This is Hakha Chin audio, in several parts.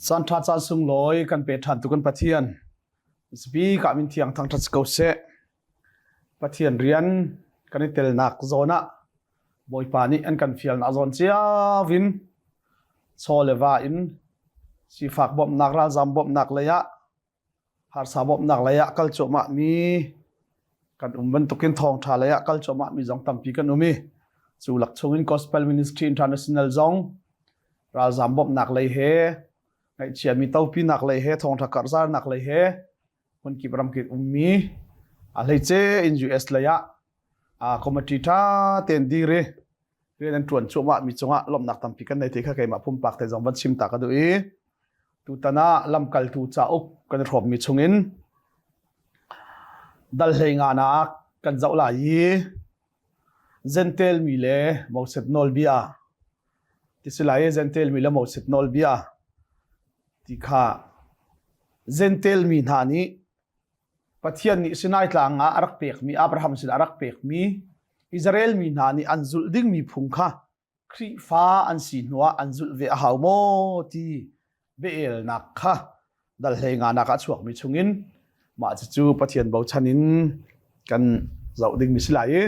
Caan ṭha caan sunglawi kan pe ṭhan tu kan Pathian. Zapi ka min thiang thangṭhat si ko seh. Pathian rian kan i telnak zawn ah Bawipa nih an kan fialnak zawn cio in chaw le va in sifak bawmhnak ralzam bawmhnak lei ah harsa bawmhnak lei ah kal cuahmah mi kan um bantukin thawngṭha lei ah kal cuahmah mi zong tampi kan um i cu lak chungin Gospel Ministry International zong ralzam bawmhnak lei he ngaihchiami topinak lei he thawngṭha karhzarnak lei he hmunkip ramkip ummi a hleice in US lei ah committee ṭha tein dir i rian an ṭuan cuahmah mi cungah lawmhnak tampi kan nei ti kha keimah pumpak te zong van chim ta ka duh i tutan ah lamkaltu cauk kan i hrawmmi chungin dal hlei nganak kan zoh lai i Gentel mi le Moses nawlbia ti si lai i Gentel mi le Moses nawlbia ti kha Gentel mi hna nih Pathian nih Sinai tlang ah a rak pekmi Abraham sinah a rak pekmi Israel mi hna nih an zulh dingmi phung kha Khrihfa an si hnuah an zulh ve a hau maw ti biaelnak kha dal hlei nganak ah a chuakmi chungin mah cucu Pathian bochan in kan zoh dingmi si lai i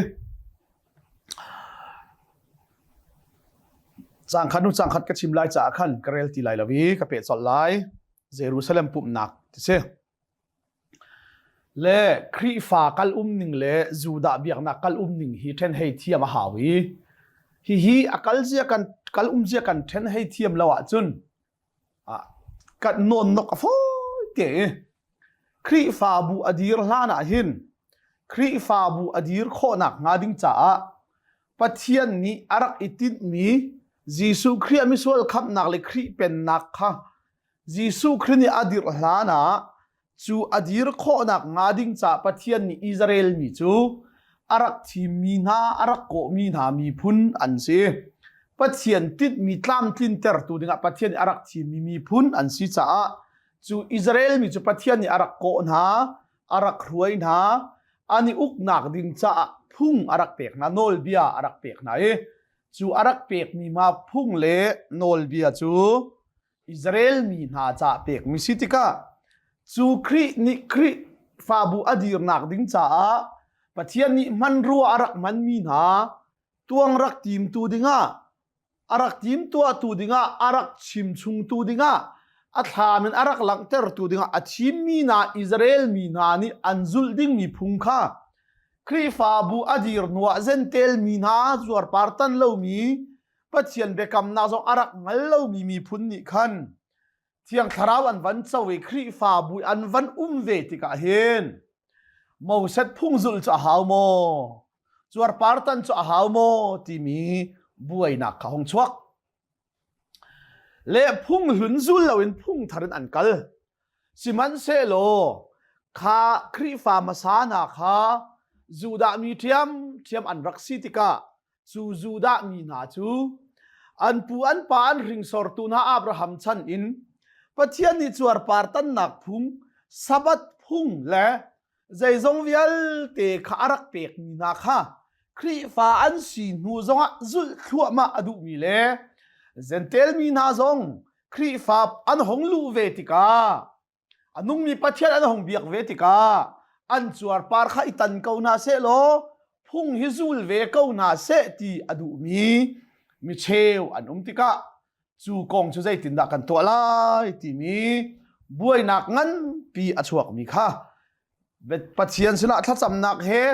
Cang khat hnu cang khat ka chim lai caah khan ka rel ti lai lo i ka peh colh lai. Jerusalem pumhnak ti si. Le Khrihfa kal um ning le Judah biaknak kal um ning hi ṭhen hei thiam a hau i hihi a kal zia kan kal um zia kan ṭhen hei thiam lo ahcun kan nawnnok a fawi te i Khrihfabu a dir hlan ah hin Khrihfabu a dir khawhnak hnga ding caah Pathian nih a rak i tinhmi Jesuh Khrih a misual khamhnak le Khrih pennak kha Jesuh Khrih nih a dirh hlan ah cu a dir khawhnak hnga ding caah Pathian nih Israel mi cu a rak thimmi hna, a rak kawhmi hna miphun an si. Pathian tinhmi tlamtlintertu dingah Pathian nih a rak thimmi miphun an si caah cu Israel mi cu Pathian nih a rak kawh hna, a rak hruai hna, an i uknak ding caah phung a rak pek hna, nawlbia a rak pek hna i cu a rak pekmi hna phung le nawlbia cu Israel mi hna caah pekmi si tikah cu Khrih nih Khrihfabu a dirnak ding caah Pathian nih hmanrua a rak hmanmi hna tuang rak timtu dingah a rak timtuahtu dingah a rak chimchungtu dingah a thlam in a rak langhtertu dingah a thimmi hna Israel mi hna nih an zulh dingmi phung kha Khrihfabu a dir hnuah Gentel mi hna zuarpar tan lomi Pathian biakamnak zong a rak hngal lomi miphun nih khan Thiang Thlarau an van co i Khrihfabu an van um ve tikah hin Moses phung zulh cu a hau maw? Cuarpar tan cu a hau maw? timi buainak kha hung chuak. Le phung hlun zul loin phung thar in an kal. Sihmanhsehlaw kha Khrihfa hmasa hna kha Judah mi ṭhiamṭhiam an rak si tikah cu Judah mi hna cu an pu an pa an hringsortu hna Abraham chan in Pathian nih cuarpar tannak phung Sabbath phung le zeizong vialte kha a rak pekmi hna kha Khrihfa an si hnu zongah zulh thluahmah a duhmi le Jentail mi hna zong Khrihfa an hung luh ve tikah a nungmi Pathian an hung biak ve tikah an cuarpar kha i tan ko hna seh law phung hi zul ve ko hna seh ti a duhmi micheu an um tikah cu kong cu zeitindah kan tuah lai timi buainak nganpi a chuakmi kha Pathian sinah thlacamnak he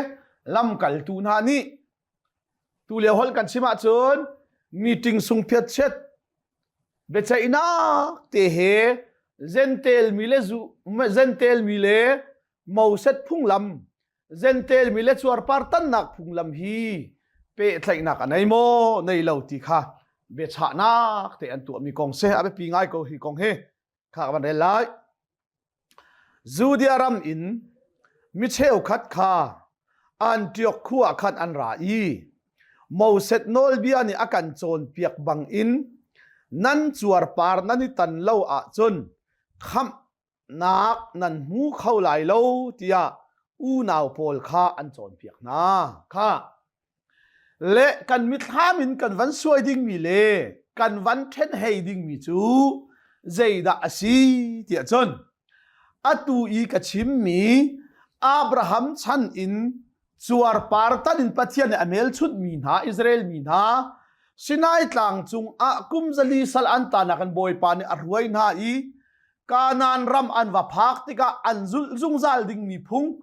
lamkaltu hna nih tu lio holh kan chim ahcun meeting sung phiat chiat biaceihnak te he Gentel mi le zu Gentel mi le Moses phunglam Gentel mi le cuarpar tannak phunglam hi pehtlaihnak a nei maw nei lo ti kha biachahnak te an tuahmi kong se a biapi ngai ko hi kong hi kha ka van rel lai Judea ram in mi cheukhat kha Antioch khua ah khan an ra i Moses nawlbia nih a kan cawnpiak bangin nan cuarpar nan i tan lo ahcun khamhnak nan hmu kho lai lo tiah unau pawl kha an cawnpiak hna. Kha le kan mithlam in kan van suai dingmi le kan van ṭhen hei dingmi cu. zeidah a si tiah cun atu i ka chimmi Abraham chan in cuarpar tan in Pathian nih a hmelchunhmi hna Israel mi hna Sinai tlang cung ah kum zali sal an tanak in Bawipa nih a hruai hna i Kanaan ram an va phak tikah an zulh zungzal dingmi phung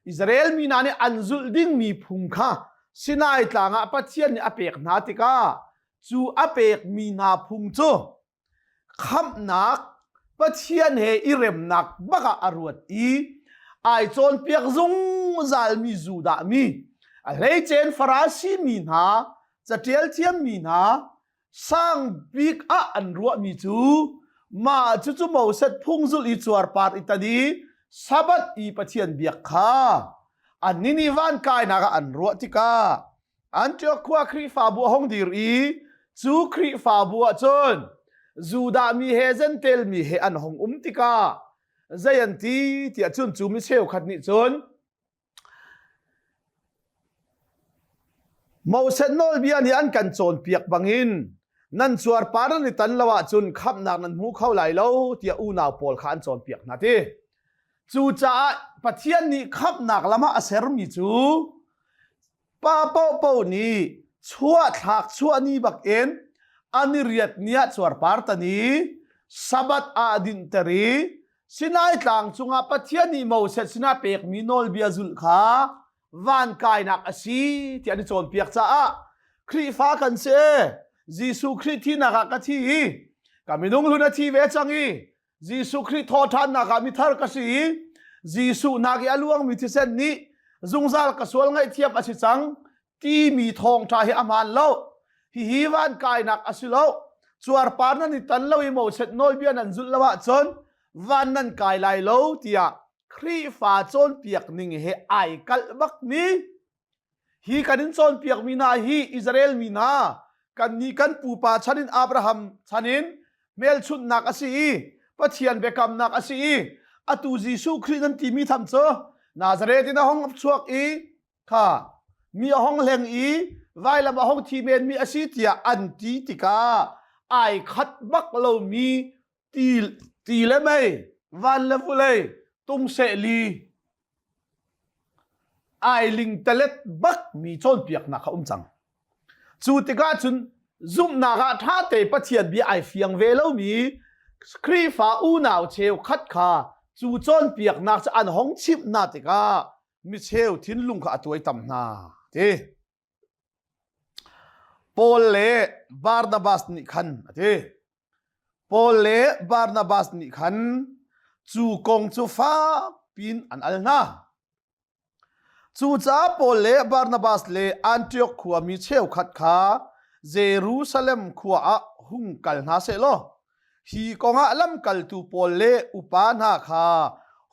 Israel mi hna nih an zulh dingmi phung kha Sinai tlang ah Pathian nih a pek hna tikah cu a pekmi hna phung cu khamhnak Pathian he i remnak bak ah a ruat i ai cawnpiak zungzalmi Judah mi a hleicen Farasi mi hna caṭial thiammi hna sang bik ah an ruahmi cu mah cucu Moses phung zulh i cuarpar i tan i Sabbath i Pathian biak kha annih nih van kainak ah an ruah tikah Antioch khua Khrihfabu a hung dir i cu Khrihfabu ah cun Judah mi he Jentail mi he an hung um tikah zei an ti tiah cun cu mi cheukhat nih cun Moses nawlbia nih an kan cawnpiak bangin nan cuarpar nan i tan lo ahcun khamhnak nan hmu kho lai lo tiah unau pawl kha an cawnpiak hna ti. Cucaah Pathian nih khamhnak lam ah a sermi cu Pa paohpaoh nih chuahthlak chuah ni bakin an i riat ni ah cuarpar tan i Sabbath ah dinhter i Sinai tlang cungah Pathian nih Moses sinah pekmi nawlbia zulh kha van kainak a si tiah an i cawnpiak caah Khrihfa kan si. Jesuh Khrih thinak ah ka thi i ka minung hlun a thi ve cang i Jesuh Khrih thawhṭhannak ah mithar ka si i Jesuh nak i a luangmi thisen nih zungzal ka sual ngaihthiam a si cang timi thawngṭha hi a hmaan lo. Hihi van kainak a si lo. Cuarpar nan i tan lo i Moses nawlbia nan zulh lo ahcun van nan kai lai lo tiah Khrihfa cawnpiak ning he ai kalh bakmi Hi kan in cawnpiakmi hna hi Israel mi hna kannih kan pupa chan in Abraham chan in hmelchunhnak a si i Pathian biakamnak a si i atu Jesuh Khrih nan timi tham cu Nazareth in a hong chuak i kha mi a hong hleng i vailam a hong thi menmi a si tiah an ti tikah ai khat bak lomi ti, ti le mei van le vulei tungseh li ai lingtalet bak mi cawnpiaknak kha um cang. Cu tikah cun zumhnak ah ṭha te Pathian bia ai fiang ve lomi Khrihfa unau cheukhat kha cu cawnpiaknak cu an hong chimh hna tikah micheu thinlung kha a tuaitam hna ti. Paul le Barnabas nih khan a ti. Paul le Barnabas nih khan cu kong cu fak piin an al hna. Cucaah Paul le Barnabas le Antioch khuami cheukhat kha Jerusalem khua ah hung kal hna seh law hi kongah lamkaltu pawl le upa hna kha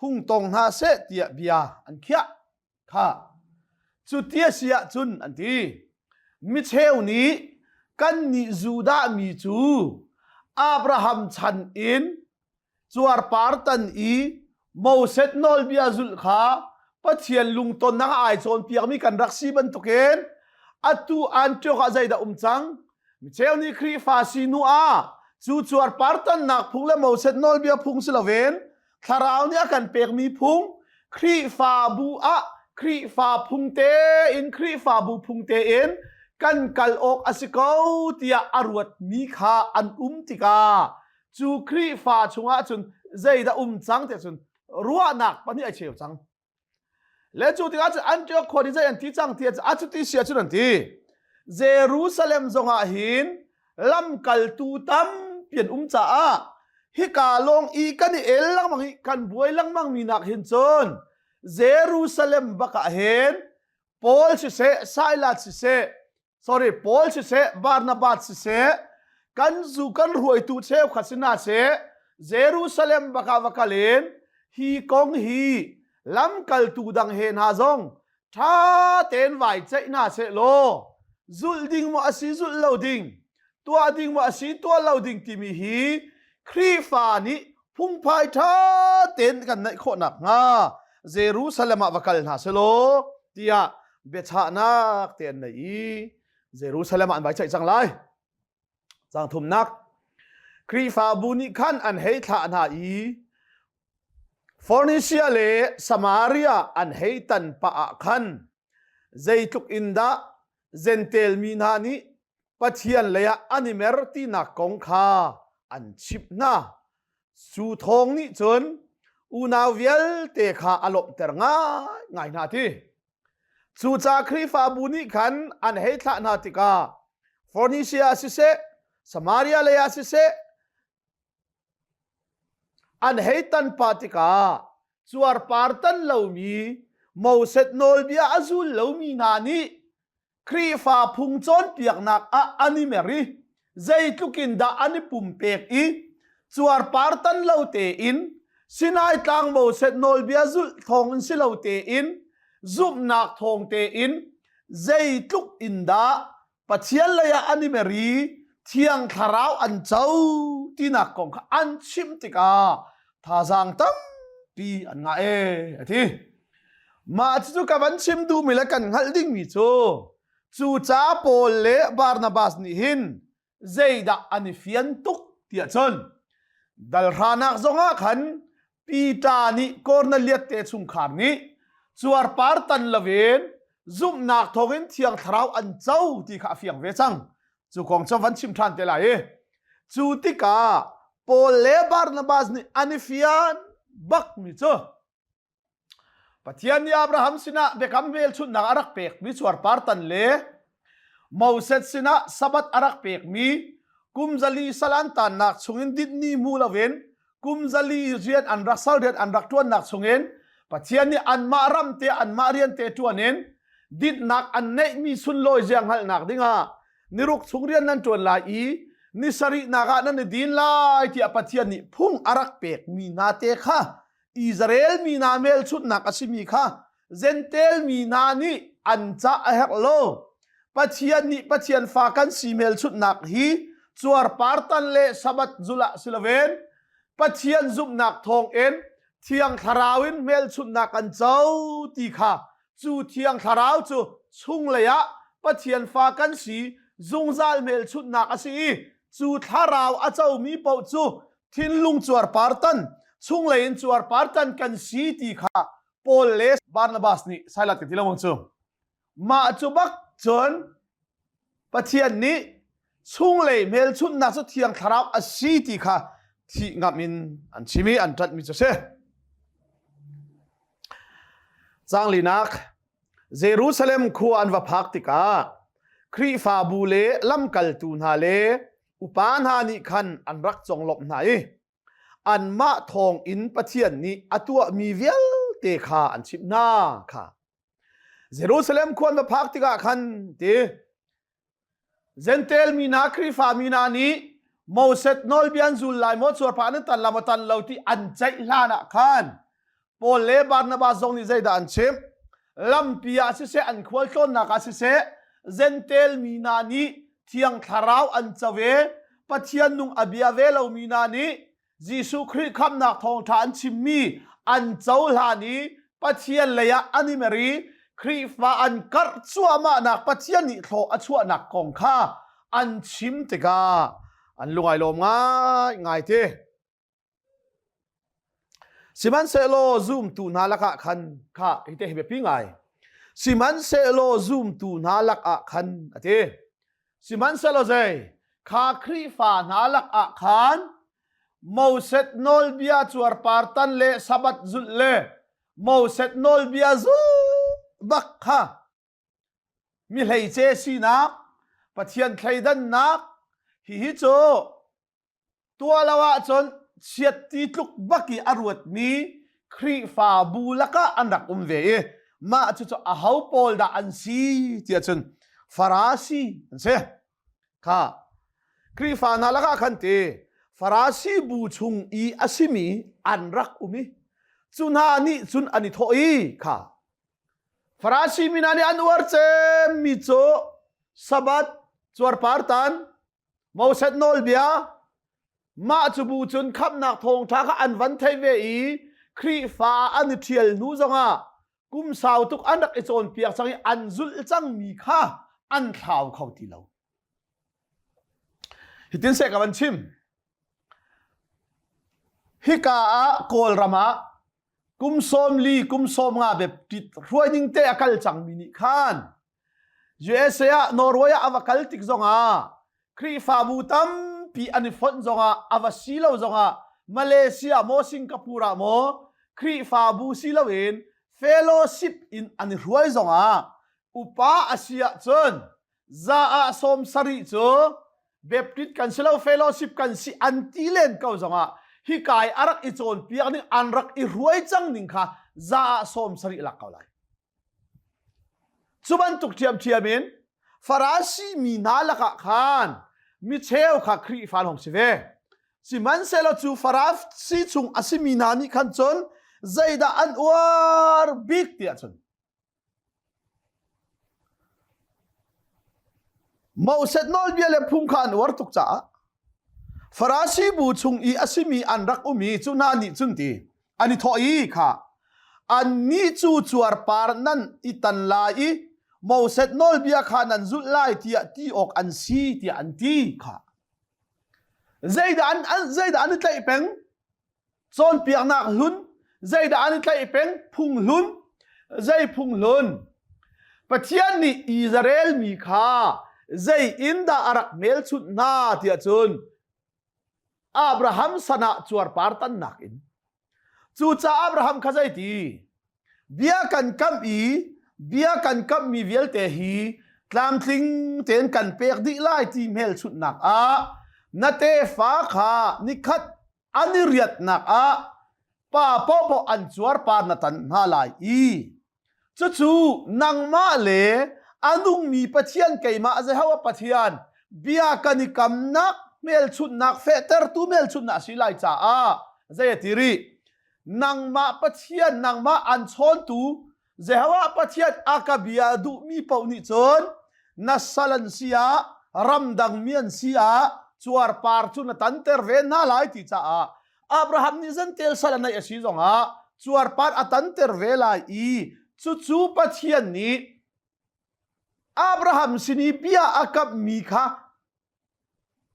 hung tong hna seh tiah bia an khiah. Kha cu ti a si ahcun an ti. Micheu nih kannih Judah mi cu Abraham chan in cuarpar tan i Moses nawlbia zulh kha Pathian lungtonnak ah ai cawnpiakmi kan rak si bantukin atu Antioch ah zeidah um cang? Micheu nih Khrihfa si hnu ah cu cuarpar tannak phung le Moses nawlbia phung si loin Thlarau nih a kan pekmi phung Khrihfabu ah Khrihfa phung tein Khrihfabu phung tein kan kal awk a si ko tiah a ruatmi kha an um tikah cu Khrihfa chungah cun zeidah um cang tiah cun ruahnak pahnih ai cheu cang. Le cu tikah cun Antioch khua nih zei an ti cang ti a cu ti si ahcun an ti. Jerusalem zongah hin lamkaltu tampi an um caah hika lawng i kan i el lengmang i kan buai lengmang mi nak hin cun Jerusalem bak ah hin Paul siseh Silas siseh sorry Paul siseh Barnabas siseh kan zu kan hruaitu cheukhat si hna seh Jerusalem baka va kal in hi kong hi lamkaltu dang he hna zong ṭha tein vai ceih hna seh law zulh ding maw a si zulh lo ding tuah ding maw a si tuah lo ding timi hi Khrihfa nih phungphai ṭha tein kan neih khawh nakhnga Jerusalem ah va kal hna selaw tiah biachahnak te an nei i Jerusalem ah an vai ceih cang lai. Cang thumnak. Khrihfabu nih khan an hei thlah hna i Foenisia le Samaria an hei tan pah ah khan zeitluk in dah Jentail mi hna nih Pathian leiah an i mer tinak kong kha an chimh hna. Cu thawng nih cun unau vialte kha a lawmhter ngaingai hna ti. Cucaah Khrihfabu nih khan an hei thlah hna tikah Foenisia siseh, Samaria lei ah siseh, an hei tan pah tikah cuarpar tan lomi Moses nawlbia a zul lomi hna nih Khrihfa phung cawnpiaknak ah an i mer i zeitluk in dah an i pumpek i cuarpar tan lo tein Sinai tlang Moses nawlbia zulh thawng in si lo tein zumhnak thawng tein zeitluk in dah Pathian lei ah an i mer i Thiang Thlarau an co tinak kong kha an chim tikah thazaang tampi an ngah e a ti. Mah cucu ka van chim duhmi le kan hngalh dingmi cu cu ca Paul le Barnabas nih hin zeidah an i fian tuk tiah cun dalhranak zongah khan Peter nih Kornelias te chungkhar nih cuarpar tan loin zumhnak thawngin Thiang Thlarau an co ti kha a fiang ve cang. Cu kong cu van chim ṭhan te lai i cu tikah Paul le Barnabas nih an i fian bakmi cu Pathian nih Abraham sinah biakam hmelchunhnak a rak pekmi cuarpar tan le Moses sinah Sabbath a rak pekmi kum 400 sal an tannak chungin dinhni hmu loin kum 400 rian an rak sal rian an rak ṭuannak chungin Pathian nih anmah ram te anmah rian te ṭuan in dinhnak an neihmi sunlawi zia hngalhnak dingah niruk chung rian nan ṭuan lai i ni sarihnak ah nan i din lai tiah Pathian nih phung a rak pekmi hna te kha Israel mi hna hmelchunhnak a simi kha Jentail mi hna nih an cah a herh lo. Pathian nih Pathian fa kan si hmelchunhnak hi cuarpar tan le Sabbath zul ah si loin Pathian zumhnak thawngin Thiang Thlarau in hmelchunhnak kan co ti kha cu Thiang Thlarau cu chunglei ah Pathian fa kan si zungzal hmelchunhnak a si i cu Thlarau a comi paoh cu thinlung cuarpar tan chunglei in cuarpar tan kan si ti kha Paul le Barnabas nih sailat ka ti lo cu mah cu bak cun Pathian nih chunglei hmelchunhnak cu Thiang Thlarau a si ti kha thih ngam in an chim i an ṭanhmi cu a si. Canglinak Jerusalem khua an va phak tikah Khrihfabu le lamkaltu hna le upa hna nih khan an rak conglawmh hna i anmah thawng in Pathian nih a tuahmi vialte kha an chimh hna kha. Jerusalem khua an va phak tikah khan ti Jentail mi hna Khrihfa mi hna nih Moses nawlbia an zul lai maw cuarpah an tan la maw tan lo ti an ceih hlan ah khan Paul le Barnabas zong nih zeidah an chimh? Lampi ah siseh an khualtlawnnak ah siseh Jentail mi hna nih Thiang Thlarau an co i Pathian nung a bia ve lomi hna nih Jesuh Khrih khamhnak thawngṭha an chimmi an cohlan i Pathian lei ah an i mer i Khrihfa an karh cuahmahnak Pathian nih thlaw a chuahnak kong kha an chim tikah an lung ai lawm ngaingai te. Sihmanhsehlaw zumtu hna lakah khan kha hi te hi biapi ngai. Sihmanhsehlaw zumtu hna lakah khan a ti. Sihmanhsehlaw zei kha Khrihfa hna lakah khan Moses nawlbia cuarpar tan le Sabbath zulh le Moses nawlbia zulh bak kha mi hleice sinak Pathian thleidannak hihi cu Tuah lo ahcun chiat ti tluk bak i a ruatmi Khrihfabu lakah an rak um ve i mah cucu aho pawl dah an si tiah cun Farasi an si. Kha Khrihfa hna lakah khan ti Farasi bu chung i a simi an rak um i cu hna nih cun an i thawh i kha Farasi mi hna nih an uar cemmi cu Sabbath cuarpar tan Moses nawlbia mah cu bu cun khamhnak thawngṭha kha an van thei ve i Khrihfa an i ṭhial hnu zongah kum sau tuk an rak i cawnpiak cang i an zulh cangmi kha an thlau kho ti lo. Hitin seh ka van chim. Hika ah Kawlram ah kum 40 kum 50 Baptist hruai ning te a kal cangmi nih khan USA ah Norway ah a va kal tik zongah Khrihfabu tampi an i fonh zongah a va si lo zongah Malaysia maw Singapore ah maw Khrihfabu si loin fellowship in an i hruai zongah upa a si ahcun za ah 70 cu Baptist kan si lo fellowship kan si an ti len ko zongah hikai a rak i cawnpiak ning an rak i hruai cang ning kha za ah 70 lak ko lai. Cu bantuk ṭhiamṭhiam in Farasi mi hna lakah khan micheu kha Khrihfa an hung si ve. Sihmanhsehlaw cu Farasi chung a simi hna nih khan cun zeidah an uar bik tiah cun Moses nawlbia le phung kha an uar tuk caah Farasi bu chung i a simi an rak um i cu hna nih cun ti an i thawh i kha annih cu cuarpar nan i tan lai i Moses nawlbia kha nan zulh lai tiah ti awk an si tiah an ti kha zeidah an, an zeidah an i tlaih peng cawnpiaknak hlun zeidah an i tlaih peng phung hlun zei phung hlun Pathian nih Israel mi kha zei in dah a rak hmelchunh hna tiah cun Abraham san ah cuarpar tannak in. Cucaah Abraham kha zeiti? Bia kan kamh i bia kan kamhmi vialte hi tlamtling tein kan pek dih lai ti hmelchunhnak ah na tefa kha nikhat an i riatnak ah pa paohpaoh an cuarpar na tan hna lai i Cucu nangmah le a nungmi Pathian keimah Jehovah Pathian bia kan i kamnak hmelchunhnak fehtertu hmelchunhnak a si lai caah zei a ti rih nangmah Pathian nangmah an chawntu Jehovah Pathian a ka bia duhmi paoh nih cun na sal an si ah ramdang mi an si ah cuarpar cu na tanter ve hna lai ti caah Abraham nih zentel sal a neih a si zongah cuarpar a tanter ve lai i cucu Pathian nih Abraham sin i bia a kamhmi kha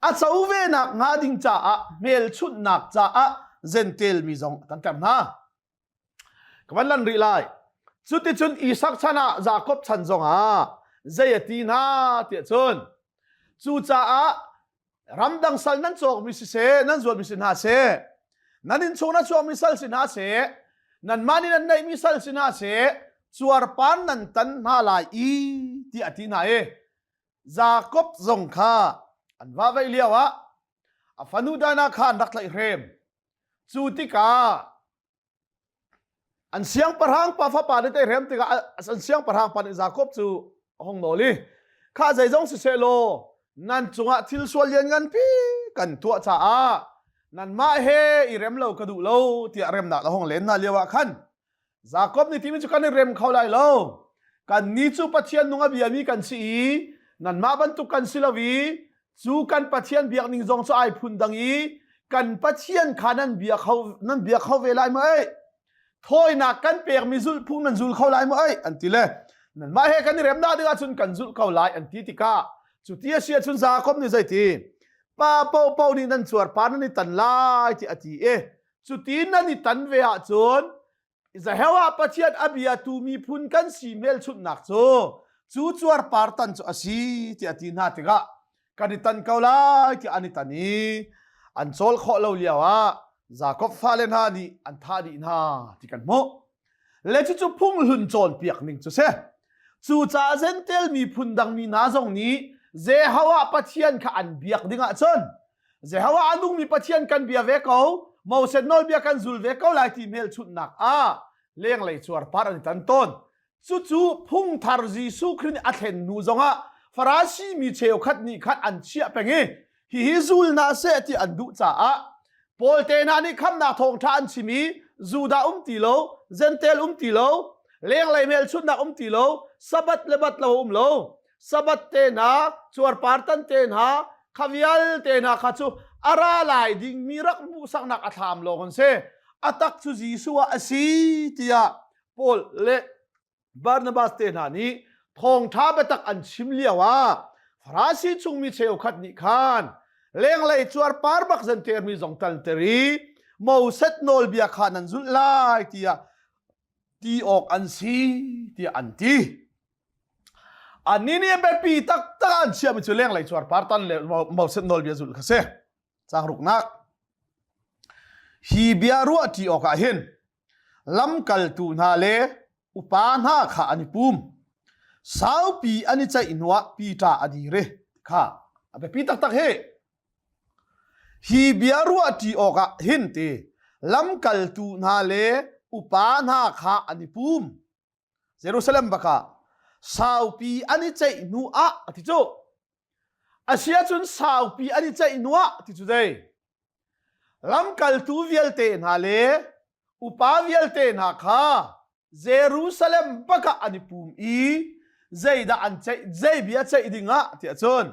a co ve nak hnga ding caah hmelchunhnak caah zentel mi zong a tanter hna. Ka van lan rih lai. Cuticun Isak chan ah Jakob chan zongah zei a ti hna tiah cun cucaah ramdang sal nan cawkmi siseh nan zuatmi si hna seh nan innchung na chuakmi sal si hna seh nanmah nih nan neihmi sal si hna seh cuarpan nan tan hna lai i tiah a ti hna i Jakob zong kha an va veih lio ah a fanu Dinah kha an rak tlaihhrem cu tikah An siangpahrang pa fapa nih teihrem tikah an siangpahrang pa nih Jakob cu a hung nawl i kha zeizong siseh law nan cungah thil sual lian nganpi kan tuah caah nanmah he i rem lo ka duh lo tiah remnak a hung len hna lio ah khan Jakob nih timi cu kan i rem kho lai lo kannih cu Pathian nung a biami kan si i nanmah bantuk kan si lo i cu kan Pathian biak ning zong cu ai phun dang i kan Pathian kha nan bia kho nan bia kho ve lai maw ei thawinak kan pekmi zulhphung nan zul kho lai maw ei an ti le nanmah he kan i remnak ding ahcun kan zulh ko lai an ti tikah cu ti a si ahcun Jakob nih zeiti pa paohpaoh nih nan cuarpar nan i tan lai ti a ti i cuti nan i tan ve ahcun Jehovah Pathian a biatu miphun kan si hmelchunhnak cu cu cuarpar tan cu a si tiah a ti hna tikah kan i tan ko lai tiah an i tan i an cawl khawh lo lio ah Jakob fale hna nih an thah dih hna ti kan hmuh. Le cucu phunghlun cawnpiak ning cu si. Cucaah Gentel miphun dang mi hna zong nih Jehovah Pathian kha an biak ding ahcun Jehovah a nungmi Pathian kan bia ve ko, Moses nawlbia kan zul ve ko lai ti hmelchunhnak ah lenglei cuarpar an i tan tawn. Cucu phungthar Jesuh Khrih nih a thlen hnu zongah Farasi mi cheukhat nih khan an chiah peng i hihi zul hna seh ti an duh caah Paul te hna nih khamnak thawngṭha an chim i Judah um ti lo, Gentel um ti lo, lenglei hmelchunhnak um ti lo, Sabbath le bat lo um lo. Sabbath te hna, cuarpar tan te hna, kha vialte hna kha cu a ra lai dingmi rak hmuhsaknak a thlam lawng an si. A tak cu Jesuh ah a si tiah Paul le Barnabas te hna nih thawngṭha biatak an chim lio ah Farasi chungmi cheukhat nih khan lenglei cuarpar bak zantermi zong talter i. Moses nawlbia kha nan zulh lai tiah ti awk an si tiah an ti. Annih nih biapi taktak an chiahmi cu lenglei cuarpar tan le Moses nawlbia zulh kha si. Caang ruknak. Hi bia ruahṭi awkah hin lamkaltu hna le upa hna kha an i pum. Saupi an i ceih hnuah Peter a dir i kha a biapi taktak hi. Hi bia ruahṭi awkah hin ti lamkaltu hna le upa hna kha an i pum. Jerusalem bakah saupi an i ceih hnu ah a ti cu. Asiahcun saupi an i ceih hnu ah ti cu zei? Lamkaltu vialte hna le upa vialte hna kha Jerusalem bakah an i pum i zeidah an ceih zei bia ceih dingah tiah cun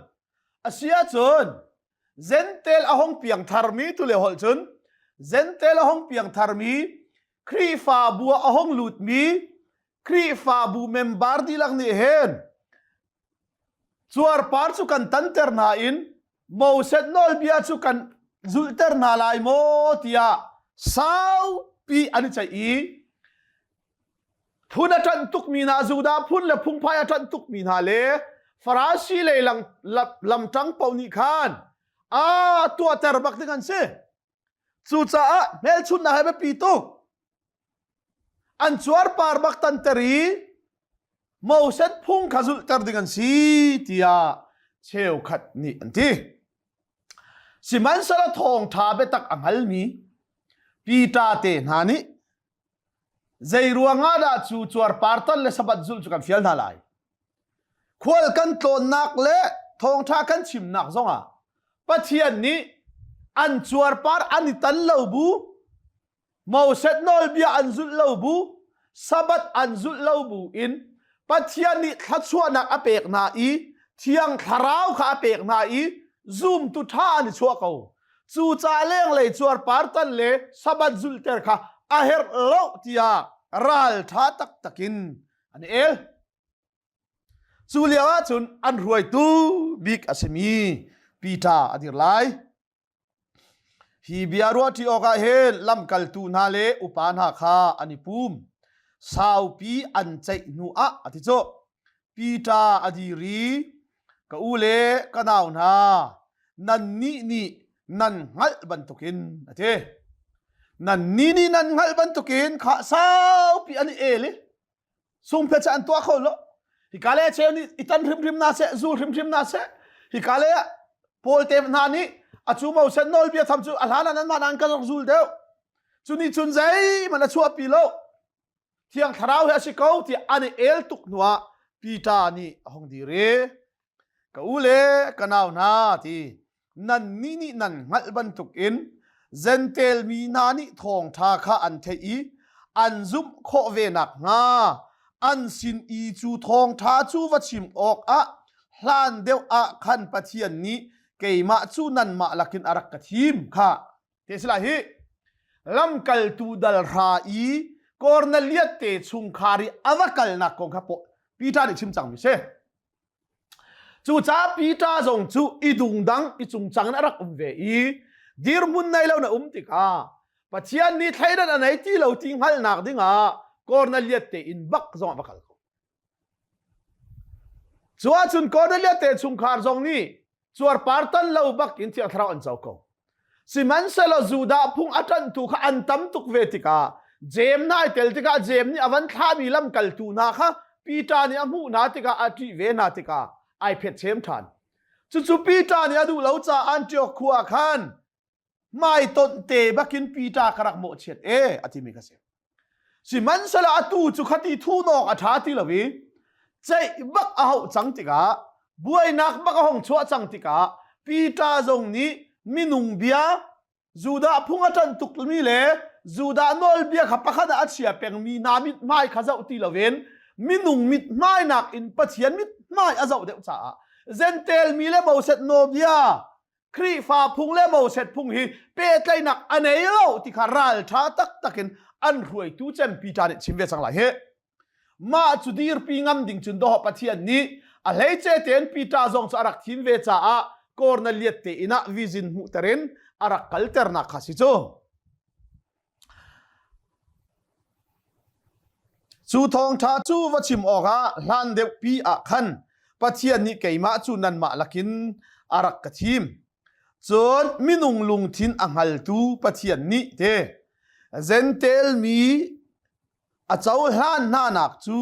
asiahcun Gentel a hong piang tharmi tu le holh cun Gentel a hong piang tharmi Khrihfabu ah a hong lutmi Khrihfabu member dihlak nih hin Cuarpar cu kan tanter hna in Moses nawlbia cu kan zulhter hna lai maw tiah saupi an i ceih i phun a ṭanh tukmi hna Judah phun le phungphai a ṭanh tukmi hna le Farasi lei lamṭang paoh nih khan a tuahter bak ding an si. Cucaah hmelchunhnak he biapi tuk. An cuarpar bak tanter i Moses phung kha zulhter ding an si tiah cheukhat nih an ti. Sihmanhsehlaw thawngṭha biatak a hngalmi Peter te hna nih zei ruangah dah cu cuarpar tan le Sabbath zulh cu kan fial hna lai? Khual kan tlawnnak le thawngṭha kan chimnak zongah Pathian nih an cuarpar an i tan lo bu Moses nawlbia an zulh lo bu, Sabbath an zulh lo bu in Pathian nih thluachuahnak a pek hna i Thiang Thlarau kha a pek hna i zumtu ṭha an i chuah ko. Cucaah lenglei cuarpar tan le Sabbath zulhter kha a herh lo tiah ralṭha taktak in an i el. Cu lio ahcun an hruaitu bik a simi Peter a dir lai. Hi bia ruahṭi awkah hin lamkaltu hna le upa hna kha an i pum. Saupi an ceih hnuah a ti cu. Peter a dir i, Ka u le ka nau hna, nannih nih nan hngalh bantukin a ti. Nannih nih nan hngalh bantukin kha saupi an i el i sungphet an tuah kho lo hika le cheu nih i tan hrimhrim na seh zul hrimhrim na seh hika le Paul te hna nih a cu mo sen nawlbia tham cu a hlan ah nanmah nan kan rak zul deuh cu nih cun zeihmanh a chuahpi lo thiang thlarau he a si ko tiah an i el tuk hnuah Peter nih a hung dir i Ka u le ka nau hna ti nannih nih nan hngalh bantukin Jentail mi hna nih thawngṭha kha an theih i an zumh khawh ve nakhnga an sin i cu thawngṭha cu va chim awkah hlan deuh ah khan Pathian nih keimah cu nanmah lakin a rak ka thim kha te sila hi lamkaltu dal hra i Kornelias te chungkhar i a va kalnak kong kha Peter nih chim cangmi si. Cucaah Peter zong cu i dungdang i cungcang in a rak um ve i dirhmun nei lo na um tikah Pathian nih thleidan a nei ti lo ti hngalhnak dingah Kornelias te inn bak zong ah va kal ko. Cu ahcun Kornelias te chungkhar zong nih cuarpar tan lo bak in Thiang Thlarau an co ko. Sihmanhsehlaw Judah phung a ṭanhtu kha an tam tuk ve tikah Jeim hna ai tel tikah Jeim nih a van thlahmi lamkaltu hna kha Peter nih a hmuh hna tikah a ṭih ve hna tikah ai phetchem ṭhan. Cucu Peter nih a duh lo caah Antioch khua ah khan hmaitonh te bakin Peter ka rak mawhchiat e a timi kha si. Sihmanhsehlaw atu cu khati thunawk a ṭha ti lo i ceih bak a hauh cang tikah buainak bak a hong chuah cang tikah Peter zong nih minung bia Judah phung a ṭanh tukmi le Judah nawlbia kha pakhat ah a chia pengmi hna mithmai kha zoh ti loin minung mithmai nakin Pathian mithmai a zoh deuh caah Jentail mi le Moses nawlbia Khrihfa phung le Moses phung hi pehtlaihnak a nei lo ti kha ralṭha taktak in an hruaitu cem Peter nih chim ve cang lai hi. Mah cu dirpi ngam ding cun dawh Pathian nih a hleice tein Peter zong cu a rak thim ve caah Kornelias te inn ah vision hmuhter in a rak kalternak kha si cu. Cu thawngṭha cu va chim awkah hlan deuhpi ah khan Pathian nih keimah cu nanmah lakin a rak ka thim. Cun minung lungthin a hngaltu Pathian nih te Jentail mi a cohlan hnanak cu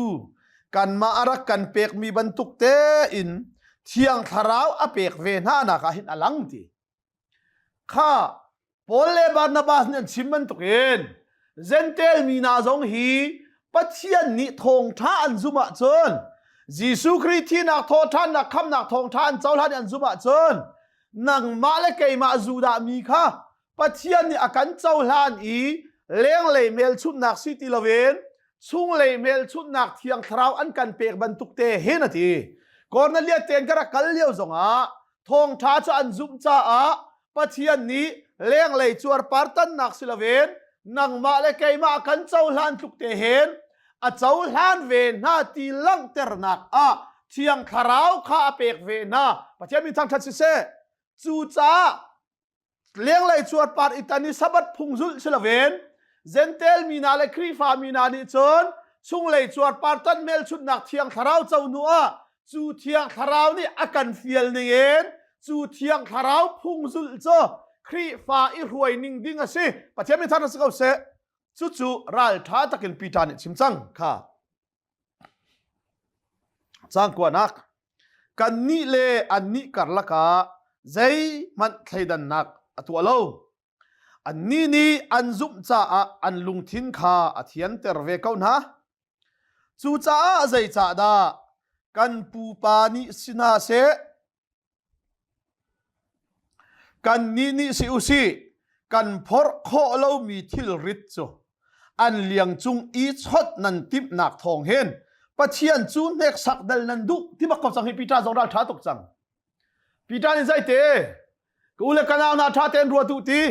kanmah a rak kan pekmi bantuk tein Thiang Thlarau a pek ve hnanak ah hin a lang ti. Kha Paul le Barnabas nih an chim bantukin Jentail mi hna zong hi Pathian nih thawngṭha an zumh ahcun Jesuh Khrih thihnak thawhṭhannak khamnak thawngṭha an cohlan i an zumh ahcun nangmah le keimah Judah mi kha Pathian nih a kan cohlan i lenglei hmelchunhnak si ti loin chunglei hmelchunhnak Thiang Thlarau an kan pek bantuk te hin a ti. Kornelias tein ka rak kal lio zongah thawngṭha cu an zumh caah Pathian nih lenglei cuarpartannak si loin nangmah le keimah kan cohlan tluk te hin a cohlan ve hna ti langhternak ah Thiang Thlarau kha a pek ve hna. Pathian min thangṭhat siseh. Cucaah lenglei cuarpar i tan i Sabbath phung zulh si loin Jentail mi hna le Khrihfa mi hna nih cun chunglei cuarpar tan hmelchunhnak Thiang Thlarau co hnu ah cu Thiang Thlarau nih a kan fial ningin cu Thiang Thlarau phung zulh cu Khrihfa i hruai ning ding a si. Pathian min thang si ko seh. Cucu ralṭha takin Peter nih chim cang kha. Caang kuanak kannih le annih karlak ah zeihmanh thleidannak a tuah lo. Annih nih an zumh caah an lungthin kha a thianter ve ko hna. Cucaah zeicahdah kan pupa nih si hna seh, Kannih nih si usih, kan phorh khawh lomi thilrit cu an liang cung i chawnh nan timhnak thawng hin Pathian cu hneksak dal nan duh ti bak ko cang hi Peter zong ral ṭha tuk cang. Peter nih zeite ka u le ka nau hna ṭha tein ruat u ti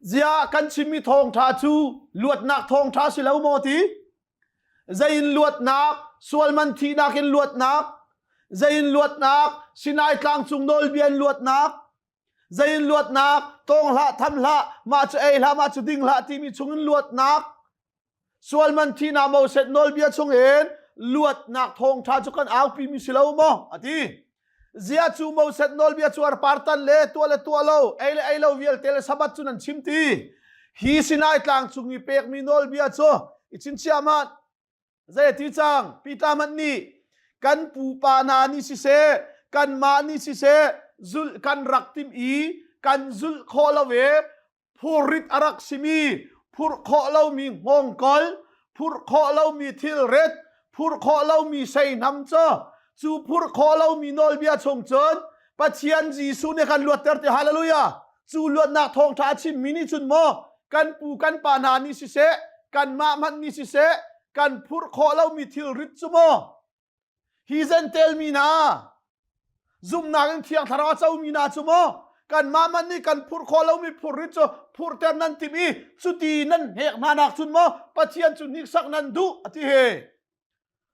ziah kan chimmi thawngṭha cu luatnak thawngṭha si lo maw ti Zei in luatnak, sualman thihnak in luatnak, zei in luatnak, Sinai tlang cung nawlbia in luatnak, zei in luatnak, tawng hlah, tham hlah, mah cu ei hlah, mah cu ding hlah timi chung in luatnak, sualman thihnak Moses nawlbia chung in luatnak thawngṭha cu kan aupi mi si lo maw? A ti. Zia cu Moses nawlbia cu arpartan le tuah le tuah lo, ei le ei lo vialte le Sabbath cu nan chim ti. Hi Sinai tlang cung i pekmi nawlbia cu i chingchiah hmanh. Zei a ti cang? Peter hmanh nih kan pupa hna nih siseh, kanmah nih siseh, zulh kan rak timh i kan zulh khawh lo e phurrit a rak simi phurh khawh lomi hngawngkol phurh khawh lomi thilrit phurh khawh lomi seihnam cu cu phurh khawh lomi nawlbia chung cun Pathian Jesuh nih kan luatter ti hallelujah cu luatnak thawngṭha a chimmi nih cun maw kan pu kan pa hna nih siseh kanmah hmanh nih siseh kan phurh khawh lomi thilrit cu maw Hi Jentail mi hna zumhnak in Thiang Thlarau a comi hna cu maw kanmah man nih kan phurh khawh lomi phurrit cu phurhter nan timh i cuti nan hnek hna nak cun maw Pathian cu hniksak nan duh a ti he.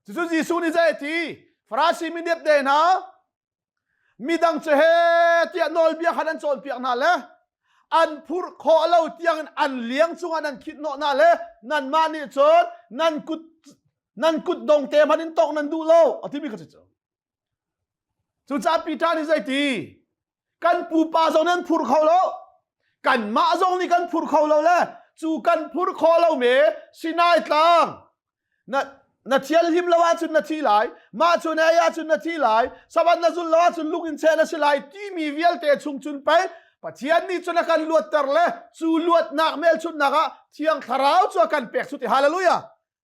Cucu Jesuh nih zei a ti? Farasi mi depde hna midang cu he tiah nawlbia kha nan cawnpiak hna le an phurh khawh lo tiangin an liang cungah nan khit hnawh hna le nanmah nih cun nan kut nan kut dong te hmanh in tawk nan duh lo a timi kha cu cucaah Peter nih zeiti kan pupa zong nih an phur kho lo kanmah zong nih kan phur kho lo le cu kan phur khawh lo me Sinai tlang na na thianhlim lo ahcun na thi lai mah cu na ei ahcun na thi lai sabat na zulh lo ahcun lung in cheh na si lai timi vialte chung cun pei Pathian nih cun a kan luatter le cu luatnak hmelchunhnak ah Thiang Thlarau cu a kan pek cu ti hallelujah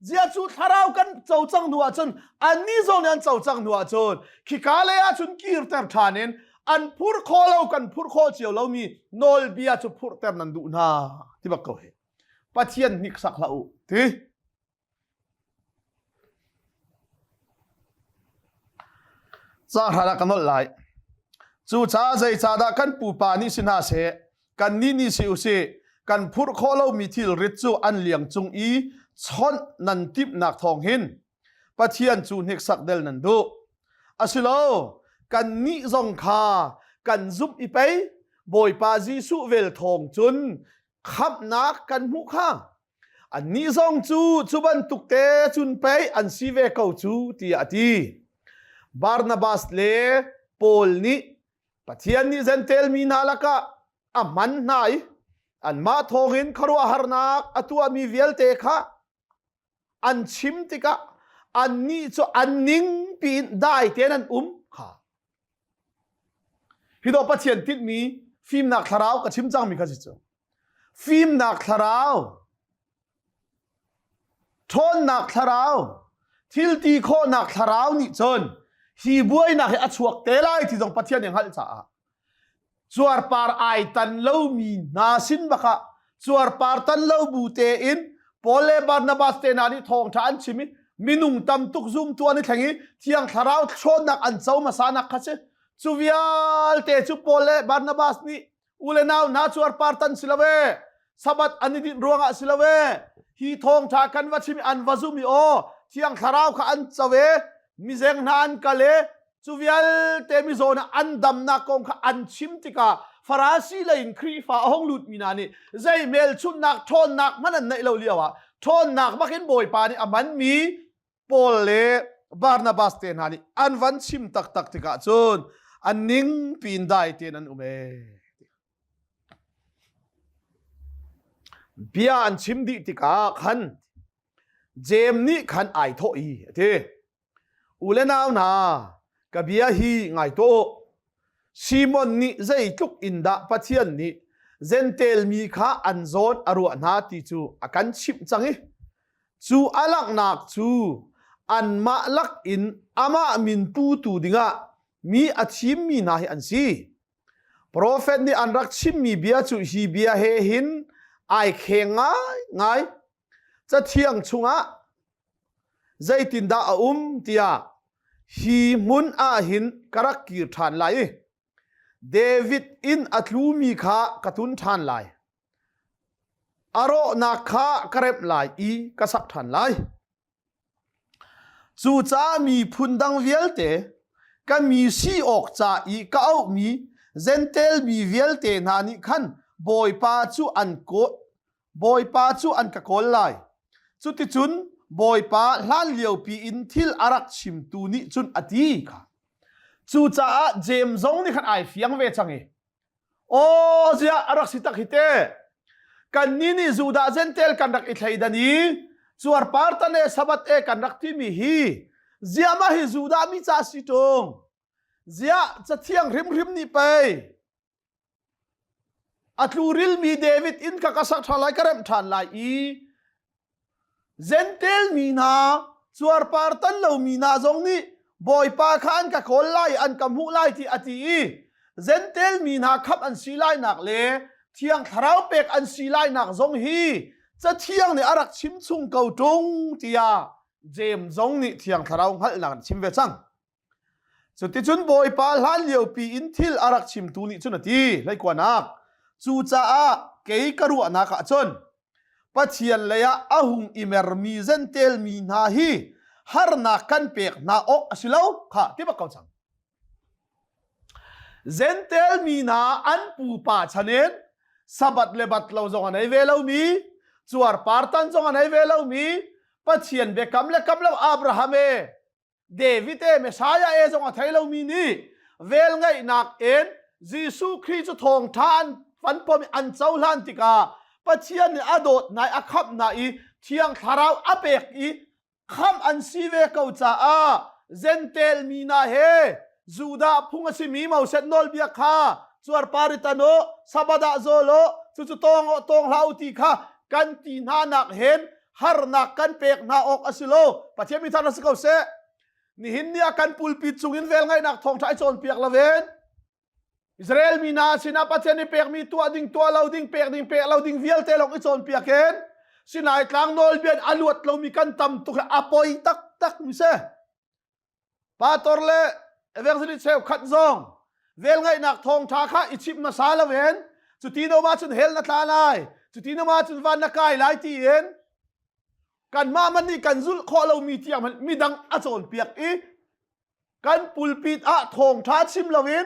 zia cu thlarau kan co cang hnu ahcun annih zong nih an co cang hnu ahcun khika lei ahcun kirter ṭhan in an phur khawh lo kan phur khawh cio lomi nawlbia cu phurhter nan duh hna ti bak ko hi Pathian hniksak hlah u ti Caang ah ka nolh lai. Cucaah zeicahdah kan pupa nih si hna seh, kannih nih si usih, kan phurh khawh lomi thilrit cu an liang cung i chawnh nan timhnak thawng hin Pathian cu hniksak del nan duh. Asilo, kannih zong kha kan zumh i pei Bawipa Jesuh vel thawng cun khamhnak kan hmuh kha. Annih zong cu cu bantuk te cun pei an si ve ko cu tiah a ti. Barnabas le Paul nih Pathian nih Jentail mi hna lakah a hman hna i anmah thawngin khuaruahharnak a tuahmi vialte kha an chim tikah annih cu an ning piin dai tein an um kha. Hi dawh Pathian tinhmi fimnak thlarau ka chim cangmi kha si cu. Fimnak thlarau, ṭhawnnak thlarau, thil ti khawhnak thlarau nih cun hi buainak hi a chuak te lai ti zong Pathian nih a hngalh caah cuarpar ai tan lomi hna sin bakah cuarpar tan lo bu tein Paul le Barnabas te hna nih thawngṭha an chim i minung tam tuk zumtu an i thleng i Thiang Thlarau ṭhawnnak an co hmasa nak kha si. Cu vialte cu Paul le Barnabas nih u le nau hna cuarpar tan si lo e Sabbath an i dinh ruangah si lo e hi thawngṭha kan va chim i an va zum i aw Thiang Thlarau kha an co e mizeng hna an kal e cu vialte mizaw hna an damnak kong kha an chim tikah Farasi lei in Khrihfa a hung lutmi hna nih zei hmelchunhnak ṭhawnnak hmanh an neih lo lioah ṭhawnnak bakin Bawipa nih a hmanmi Paul le Barnabas te hna nih an van chim taktak tikah cun an ning piin dai tein an um ee. Bia an chim dih tikah khan Jeim nih khan ai thawh i a ti. U le nau hna, ka bia hi ngai tuah u. Simon nih zeitluk in dah Pathian nih Jentail mi kha an zawn a ruah hna ti cu a kan chimh cang i cu a langhnak cu anmah lak in amah min putu dingah mi a thimmi hna hi an si. Profet nih an rak chimmi bia cu hi bia he hin ai kheng ngaingai. Cathiang chungah zeitindah a um tiah hi hmun ah hin ka rak kir ṭhan lai i David inn a tlumi kha ka tun ṭhan lai. A rawhnak kha ka remh lai i ka sak ṭhan lai. Cucaah miphun dang vialte ka mi si awk ca i ka auhmi Jentail mi vialte hna nih khan Bawipa cu an kawl Bawipa cu an ka kawl lai. Cuticun Bawipa hlanliopi in thil a rak chimtu nih cun a ti kha. Cucaah Jeim zong nih khan ai fiang ve cang i Aw ziah a rak si tak hi te. Kannih nih Judah Jentail kan rak i thleidan i cuarpar tan e Sabbath e kan rak timi hi ziah mah hi Judah mi ca si ṭung. Ziah cathiang hrimhrim nih pei a tlurilmi David inn kha ka sak ṭhan lai ka remh ṭhan lai i Jentail mi hna cuarpar tan lomi hna zong nih Bawipa kha an ka kawl lai an ka hmuh lai ti a ti i Jentail mi hna khamh an si lainak le Thiang Thlarau pek an si lainak zong hi Cathiang nih a rak chim chung ko ṭung tiah Jeim zong nih Thiang Thlarau hngalhnak an chim ve cang. Cuticun Bawipa hlan liopi in thil a rak chimtu nih cun a ti hleikuanak. Cucaah kei ka ruahnak ah cun Pathian lei ah a hung i mermi Jentail mi hna hi harnak kan pek hna awk a si lo kha ti bak ko cang. Jentail mi hna an pupa chan in Sabbath le bat lo zong a nei ve lomi, cuarpar tan zong a nei ve lomi, Pathian biakam le kam lo Abraham e David e Messiah e zong a thei lomi nih velngeihnak in Jesuh Khrih cu thawngṭha an van pom i an cohlan tikah Pathian nih a dawt hna i a khamh hna i Thiang Thlarau a pek i khamh an si ve ko caah Jentail mi hna he Judah phung a simi Moses nawlbia kha cuarpar i tan u, Sabbath ah zawl u, cucu tawng u, tawng hlah u ti kha kan ti hna nak hin harnak kan pek hna awk a si lo. Pathian mi thar si ko seh. Nihin ni ah kan pulpit cungin velngeihnak thawngṭha i cawnpiak loin Israel mi hna sinah Pathian nih pekmi tuah ding tuah lo ding pek ding pek lo ding vialte lawng i cawnpiak in Sinai tlang nawlbia in a luat lomi kan tam tuk hi a poi taktak mi si. Pastor le evangelist cheukhat zong velngeihnak thawngṭha kha i chimh hmasa loin cuti no ma cun hell na tla lai cuti no ma cun van na kai lai tiin kanmah man nih kan zulh khawh lomi tiang hmanh midang a cawnpiak i kan pulpit ah thawngṭha chim loin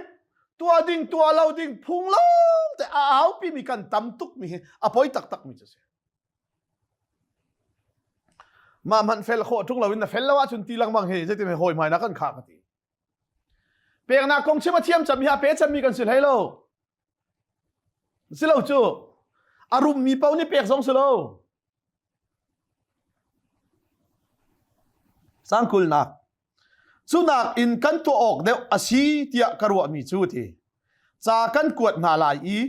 tuah ding tuah lo ding phung lawng te a aupi mi kan tam tuk mi hi a poi taktak mi cu si. Mah hmanh fel khawh ṭung loin na fel lo ahcun ti lengmang hi zeitin hawi hmai na kan khah ka ti. Peknak kong chim a thiam cem hi a pe cemmi kan si hlei lo. Si lo cu. A rummi paoh nih pek zong si lo. Sangkulnak. Cunak in kan tuah awk deuh a si tiah ka ruahmi cu ti. Ca kan kuat hna lai i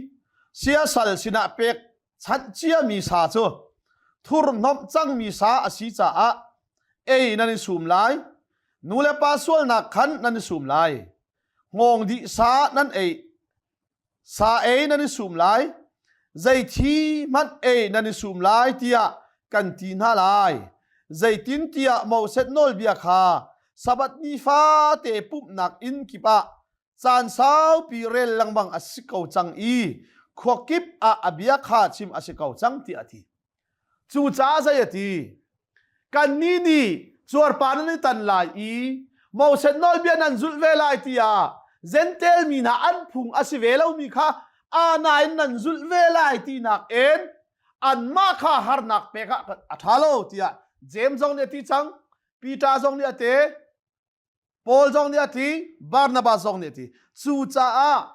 siasal sinah pek chanh ciami sa cu thurhnawmh cangmi sa a si caah ei nan i sum lai. Nu le pa sualnak khan nan i sum lai. Hngawng dih sa nan ei Sa ei nan i sum lai, zei thi hmanh ei nan i sum lai tiah kan ti hna lai. Zeitintiah Moses nawlbia kha Sabbath ni fate pumhnak inn kip ah caan saupi rel lengmang a si ko cang i khua kip ah a bia kha chim a si ko cang tiah a ti. Cucaah zei a ti? Kannih nih cuarpar nan i tan lai i Moses nawlbia nan zulh ve lai tiah Jentail mi hna an phung a si ve lomi kha ana in nan zulh ve lai tinak in anmah kha harnak pek ah a ṭha lo tiah James zong nih a ti cang, Peter zong nih a ti, Paul zong nih a ti, Barnabas zong nih a ti. Cucaah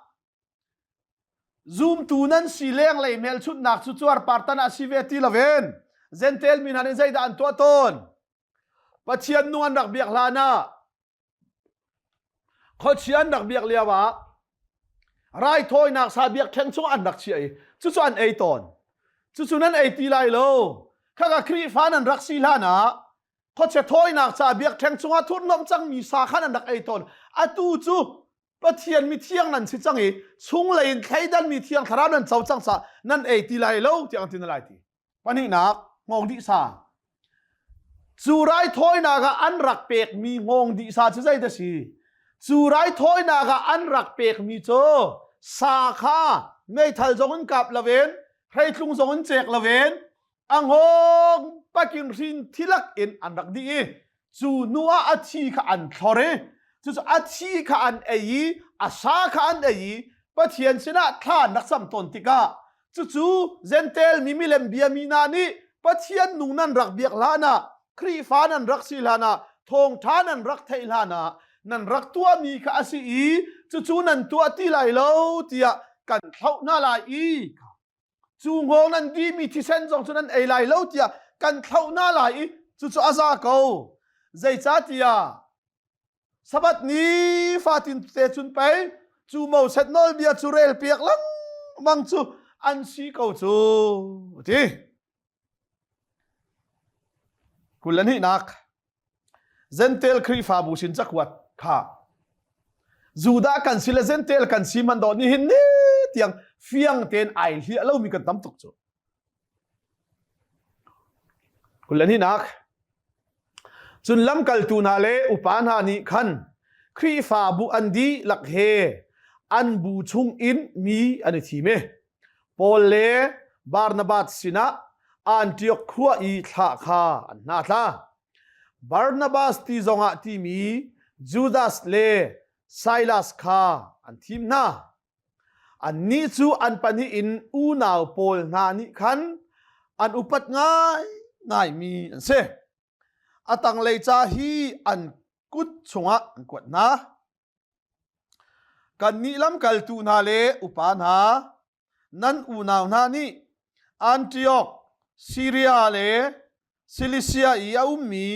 Zumtu nan si lenglei hmelchunhnak cu cuarpar tan ah si ve ti loin Jentail mi hna nih zeidah an tuah tawn? Pathian nung an rak biak hlan ah khuachia an rak biak lio ah raithawinak sa biakṭheng chung an rak chiah i cucu an ei tawn. Cucu nan ei ti lai lo. Khaka Khrihfa nan rak si hlan ah khuachia thawinak ca biakṭheng chungah thurhnawmh cangmi sa khan an rak ei tawn. Atu cu Pathian mithiang nan si cang i chunglei in thleidanmi thiang thlarau nan co cang caah nan ei ti lai lo tiah an ti na lai ti. Pahnihnak, hngawng dih sa. Cu raithawinak ah an rak pekmi hngawng dih sa cu zeidah si? Cu raithawinak ah an rak pekmi cu sa kha meithal zong in kap loin hreitlung zong in cek loin a hngawng pakin hrin thilak in an rak dih i cu hnu ah a thi kha an thlor i cucu a thi kha an ei i a sa kha an ei i Pathian sinah thla an rak cam tawn tikah cucu Jentail mi milem biami hna nih Pathian nung nan rak biak hlan ah Khrihfa nan rak si hlan ah thawngṭha nan rak theih hlan ah nan rak tuahmi kha a si i cucu nan tuah ti lai lo tiah kan thlauh hna lai i Cu hngawng nan dimi thisen zong cu nan ei lai lo tiah kan thlauh hna lai i cucu a za ko. Zeicahtiah Sabbath ni fatin te cun pei cu Moses nawlbia cu rel piak lengmang cu an si ko cu a ti. 22nak Jentail Khrihfabu sin cakuat kha Judah kan si le Jentail kan si man dawh nihin ni tiang fiang tein ai hliah lomi kan tam tuk cu. 22nak Cun lamkaltu hna le upa hna nih khan Khrihfabu an dihlak he an bu chung in mi an i thim i Paul le Barnabas sinah Antioch khua i thlah kha an hna tla. Barnabas ti zongah timi Judas le Silas kha an thim hna. Annih cu an pahnih in unau pawl hna nih khan an upat ngaingaimi an si. A tanglei ca hi an kut chungah an kuat hna. Kannih lamkaltu hna le upa hna, nan unau hna nih Antioch, Siria le Cilicia i a ummi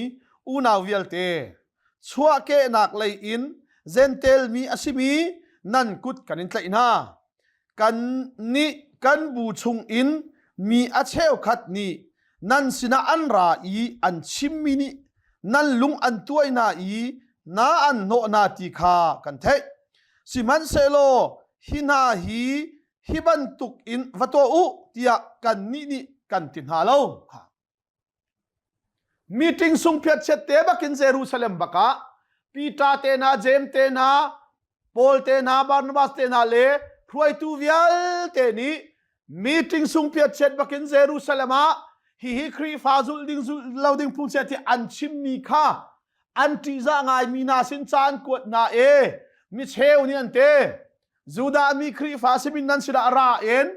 unau vialte, chuahkehnak lei in Jentail mi a simi nan kut kan in tlaih hna. Kannih kan bu chungin mi a cheukhat nih nan sinah an ra i an chimmi nih nan lung an tuai hna i na an hnawh hna ti kha kan theih. Sihmanhsehlaw hi hna hi hi bantuk in va tuah u tiah kannih nih kan ti hna lo. Meeting sungphiat chiat te bakin Jerusalem bakah Peter te hna, James te hna, Paul te hna, Barnabas te hna le hruaitu vialte nih meeting sungphiat chiat bakin Jerusalem ah hihi Khrihfa zulh ding zulh lo ding phung chiat hi an chimmi kha an ṭihzah ngaimi hna sin ca an kuat hna i mi cheu nih an te Judah mi Khrihfa simin nan sinah ra in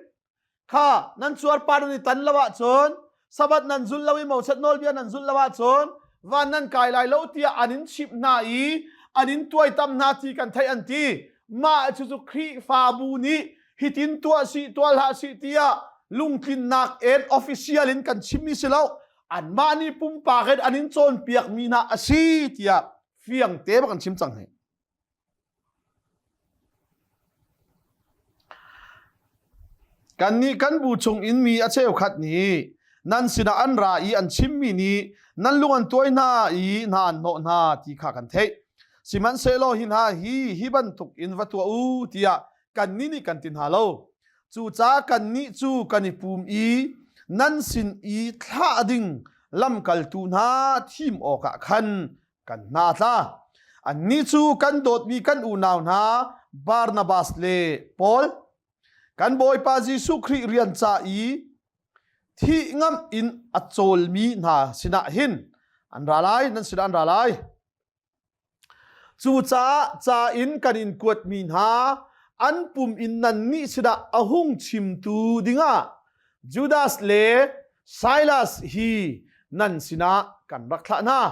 kha nan cuarpar nan i tan lo ahcun. Sabbath nan zul lo i Moses nawlbia nan zul lo ahcun van nan kai lai lo tiah an in chimh hna i an in tuaitam hna ti kan theih an ti. Mah cucu Khrihfabu nih hitin tuah sih tuah hlah sih tiah lungtlinnak en official in kan chimmi si lo. Anmah nih pumpak in an in cawnpiakmi hna a si tiah fiang te bak an chim cang hi. Kannih kan bu chung in mi a cheukhat nih nan sinah an ra i an chimmi nih nan lung an tuai hna i hna an hnawh hna ti kha kan theih. Sihmanhsehlaw hi hna hi hi bantuk in va tuah u tiah kannih nih kan ti hna lo. Cucaah kannih cu kan i pum i nan sin i thlah ding lamkaltu hna thim awkah khan kan hna tla. Annih cu kan dawtmi kan unau hna Barnabas le Paul, kan Bawipa Jesuh Khrih rian ca i thih ngamh in a cawlmi hna sinah hin an ra lai, nan sinah an ra lai. Cucaah ca in kan in kuatmi hna an pum in nannih sinah a hung chimtu dingah Judas le Silas hi nan sinah kan rak thlah hna.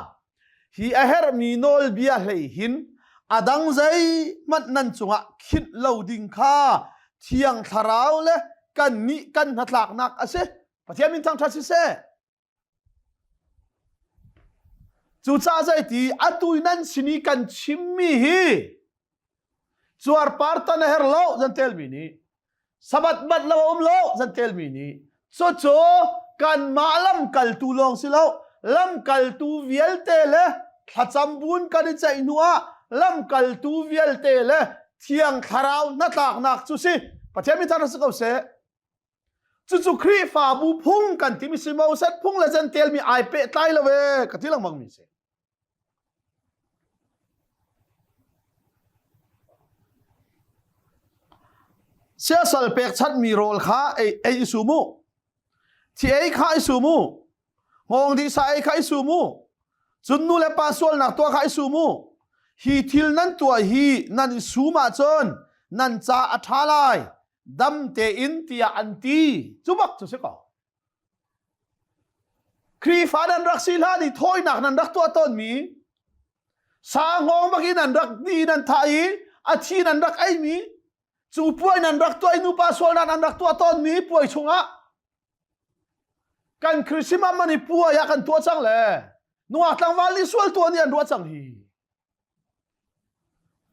Hi a herhmi nawlbia hlei hin a dang zeihmanh nan cungah khinh lo ding kha Thiang Thlarau le kannih kan hnatlaknak a si. Pathian min thangṭhat siseh. Cucaah zeiti atu nan sin i kan chimmi hi cuarpar tan a herh lo zan telmi nih sabat bat lo a um lo zan telmi nih cucu kanmah lamkaltu lawng si lo lamkaltu vialte le thlacam bun kan i ceih hnu ah lamkaltu vialte le thiang thlarau hnatlaknak cu si Pathian min thar si ko seh Cucu Khrihfabu phung kan timi si Moses phung le Gentile mi ai pehtlai lo e ka ti lengmang mi si. Siasal pekchanh mi rawl kha ei ei i sum u. Thi ei kha i sum u. Hngawng dih sa ei kha i sum u. Cun nu le pa sualnak tuah kha i sum u. Hi thil nan tuah hi nan i sum ahcun nan ca a ṭha lai. Dam tein tiah an ti. Cu bak cu si ko. Khrihfa nan rak si hlan i thawinak nan rak tuah tawnmi sa hngawng bak in nan rak di nan thah i a thi nan rak eimi cu puai nan rak tuah i nupa sualnak nan rak tuah tawnmi puai chungah kan Christmas man i puai ah kan tuah cang le nungak tlangval nih sual tuah nih an ruah cang hi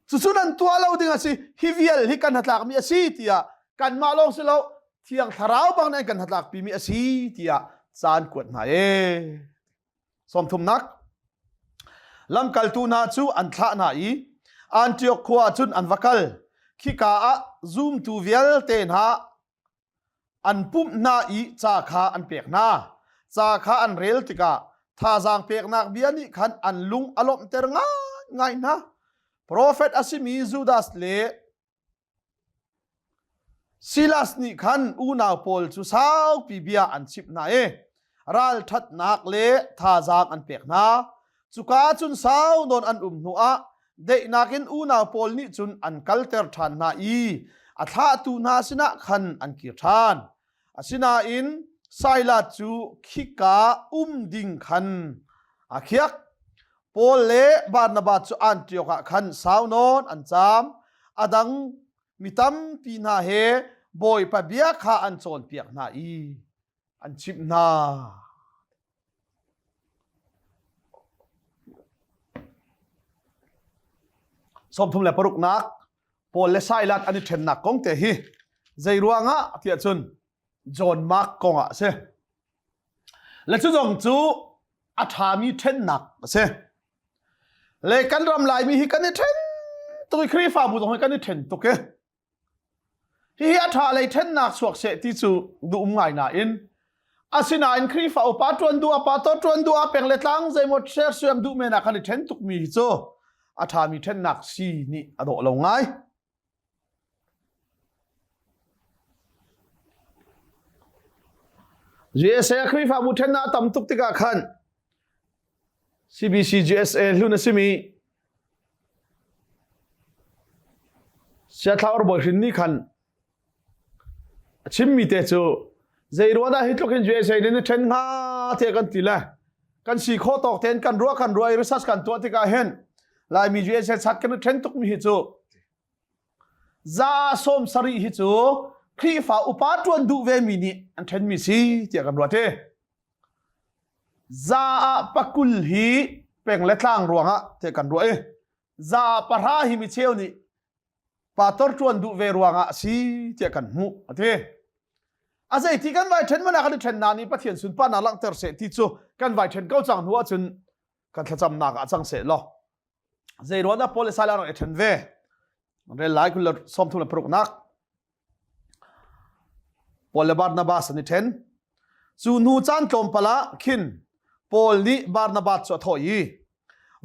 cucu nan tuah lo ding a si hi vial hi kan hnatlak mi a si tiah kanmah lawng si lo thiang thlarau bang nih kan hnatlak pi mi a si tiah caan kuat hna e sawmthumnak lamkaltu hna cu an thlah hna i Antioch khua ah cun an va kal khika ah zumtu vialte hna an pumh hna i ca kha an pek hna. Ca kha an rel tikah thazaang peknak bia nih khan an lung a lawmhter ngaingai hna. Profet a simi Judas le Silas nih khan unau pawl cu saupi bia an chimh hna i ralṭhatnak le thazaang an pek hna. Cuka cun sau nawn an um hnuah daihnak in unau pawl nih cun an kalter ṭhan hna i a thlahtu hna sinah khan an kir ṭhan. Asinain Silas cu khika um ding khan a khiak. Paul le Barnabas cu Antioch ah khan sau nawn an caam. A dang mi tampi hna he Bawipa bia kha an cawnpiak hna i an chimh hna. 36 nak Paul le Silas an i ṭhennak kong te hi zei ruangah tiah cun John Mark kong ah a si. Le cu zong cu a ṭhami ṭhennak a si. Le kan ram Laimi hi kan i ṭhen tuk i Khrihfabu zong hi kan i ṭhen tuk i Hihi a ṭha lei ṭhennak chuak seh ti cu duh um ngai nain asinain Khrihfa upa ṭuan duh ah pastor ṭuan duh ah peng le tlang zeimaw sersiam duh men ah kan i ṭhen tukmi hi cu a ṭhami ṭhennak si nih a dawh lo ngai. USA Khrihfabu ṭhennak a tam tuk tikah khan CBCGSA hlun a simi Siathlaur Bawi Hrin nih khan a chimmi te cu. Zei ruah dah hi tluk in USA nih na ṭhen hnga tiah kan ti le kan si khawh tawk tein kan ruah kan ruah i research kan tuah tikah hin Laimi USA chat kan i ṭhen tukmi hi cu 70% hi cu Khrihfa upa ṭuan duh ve mi nih an ṭhenmi si tiah kan ruah te. 20% hi peng le tlang ruangah tiah kan ruah i 10% hi mi cheu nih pastor ṭuan duh ve ruangah a si tiah kan hmuh a ti. A zei ti kan vai ṭhen mana kan i ṭhen na nih Pathian sunparnak langhter seh ti cu kan vai ṭhen ko cang hnu ahcun kan thlacamnak ah cang seh law zei ruang dah Paul le Silas rak i ṭhen ve rel lai kul le sawm thum le paruk nak Paul le Barnabas an i ṭhen cu hnu caan tlawmpal ah khin Paul nih Barnabas cu a thawh i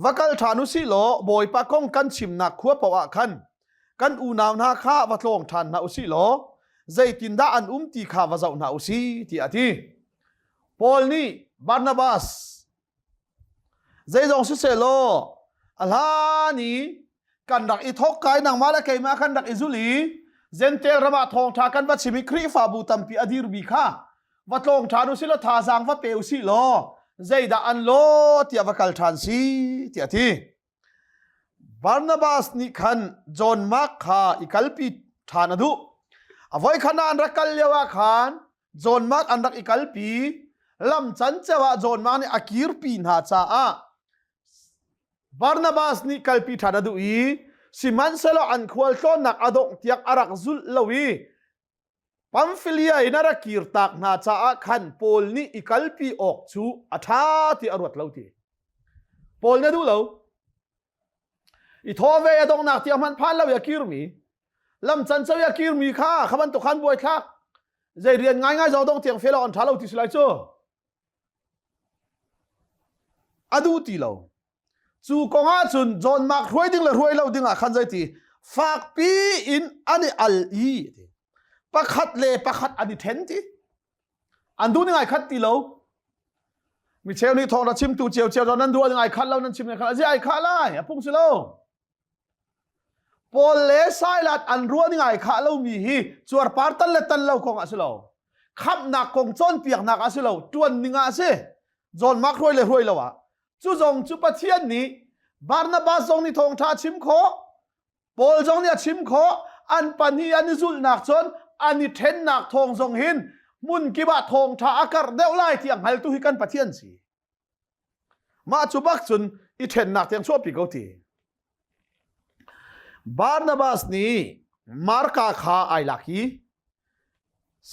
va kal ṭhan u sih law Bawipa kong kan chimnak khua paoh ah khan kan unau hna kha va tlawng ṭhan hna u sih law zeitindah an um ti kha va zoh hna u sih tiah a ti Paul nih Barnabas Zeizong sisehlaw a hlan i kan rak i thawk kai nangmah le keimah kan rak i zul i Jentail ram ah thawngṭha kan va chim i Khrihfabu tampi a dirmi kha va tlawng ṭhan u sih law thazaang va pe u sih law zeidah an law tiah va kal ṭhan si tiah a ti. Barnabas nih khan John Mark kha i kalpi ṭhan a duh. A voikhat ah an rak kal lio ah khan John Mark an rak i kalpi. Lam canceo ah John Mark nih a kirpi hna caah Barnabas nih kalpi ṭhan a duh i sihmanhsehlaw an khualtlawnnak a dongh tiang a rak zulh lo i Pamfilia in a rak kirtak hna caah khan Paul nih i kalpi awk cu a ṭha ti a ruat lo ti. Paul na duh lo. I thaw ve a donghnak tiang hmanh phan lo i a kirmi, lam canco i a kirmi kha kha bantuk khan buaithlak. Zei rian ngaingai zong dong tiang fel awk an ṭha lo ti si lai cu. A duh ti lo. Cu kong ah cun John Mark hruai ding le hruai lo ding ah khan zeiti fakpi in an i al i pakhat le pakhat an i then ti. An duh ning ai khat ti lo. Mi cheu nih thawng ra chimtu cio cio nan duh ning ai khat lo nan chim ning khat azi ai khah lai a phung si lo. Paul le Silas an ruah ning ai khah lomi hi cuarpar tan le tan lo kong ah si lo. Khamhnak kong cawnpiaknak ah si lo, ṭuan ning ah a si. John Mark hruai le hruai lo ah. Cu zong cu Pathian nih Barnabas zong nih thawngṭha a chim khawh, Paul zong nih a chim khawh, an pahnih an i zulhnak cun an i ṭhennak thawng zong hin hmun kip ah thawngṭha a karh deuh lai ti a hngaltu hi kan Pathian si. Mah cu bak cun i ṭhennak tiang chuahpi ko ti. Barnabas nih Marka kha ai lak i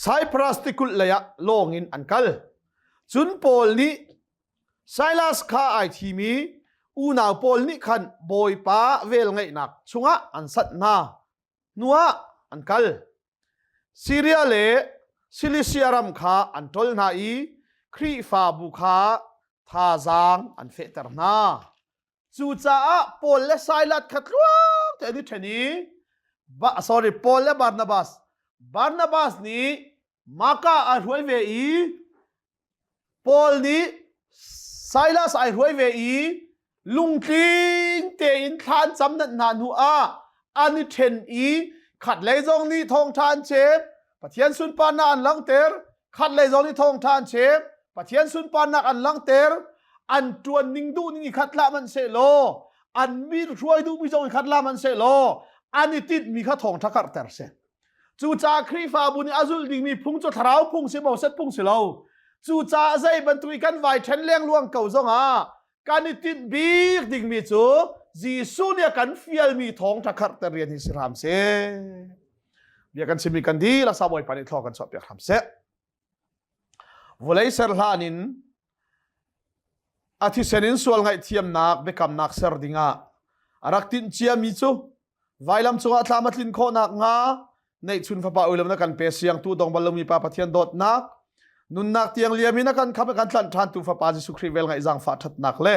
Cyprus tikulh lei ah lawng in an kal. Cun Paul nih Silas kha ai thim i unau pawl nih khan Bawipa velngeihnak chungah an sanh hna. Hnuah an kal. Siria le Cilicia ram kha an ṭol hna i Khrihfabu kha thazaang an fehter hna. Cucaah Paul le Silas kha tluang tein i ṭhen i sorry Paul le Barnabas Barnabas nih Maka a hruai ve i Paul nih Silas ai hruai ve i lungtling tein thla an cam nanh hna hnu ah an i ṭhen i khatlei zong nih thawngṭha an chim Pathian sunparnak an langhter khatlei zong nih thawngṭha an chim Pathian sunparnak an langhter an ṭuan ning duh ning i khat hlah hmanhsehlaw an mi hruai duhmi zong i khat hlah hmanhsehlaw an i tinhmi kha thawngṭha karhter seh Cucaah Khrihfabu nih a zulh dingmi phung cu thlarau phung si Moses phung si lo. Cucaah zei bantuk i kan vai ṭhen lengluang ko zongah kan i tinh bik dingmi cu Jesuh nih a kan fialmi thawngṭha kharhter rian hi si hram seh. Bia kan chimmi kan dihlak sa Bawipa nih thlaw kan chuahpiak hram seh. Vawlei ser hlan in a thisen in sual ngaihthiamnak biakamnak ser dingah a rak tinh ciami cu vailam cungah thlam a tlin khawhnak hnga neihchun fapa uilam na kan pe siangtu dong bal lomi pa Pathian dawtnak nunnak tiang liam in a kan khamh kan tlanh ṭhan tu fapa Jesuh Khrih vel ngaih zaangfah ṭhatnak le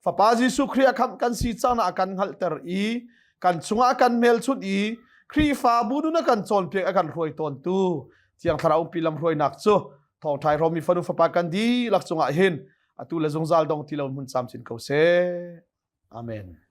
fapa Jesuh Khrih a khamh kan si cang a kan hngalhter i kan chungah a kan hmelchunh i Khrihfabu nun a kan cawnpiak a kan hruai tawntu Thiang Thlarau umpi lamhruainak cu thawngṭha hrawmi fanu fapa kan dihlak cungah hin atu le zungzal dong ti lo hmun camcin ko seh. Amen.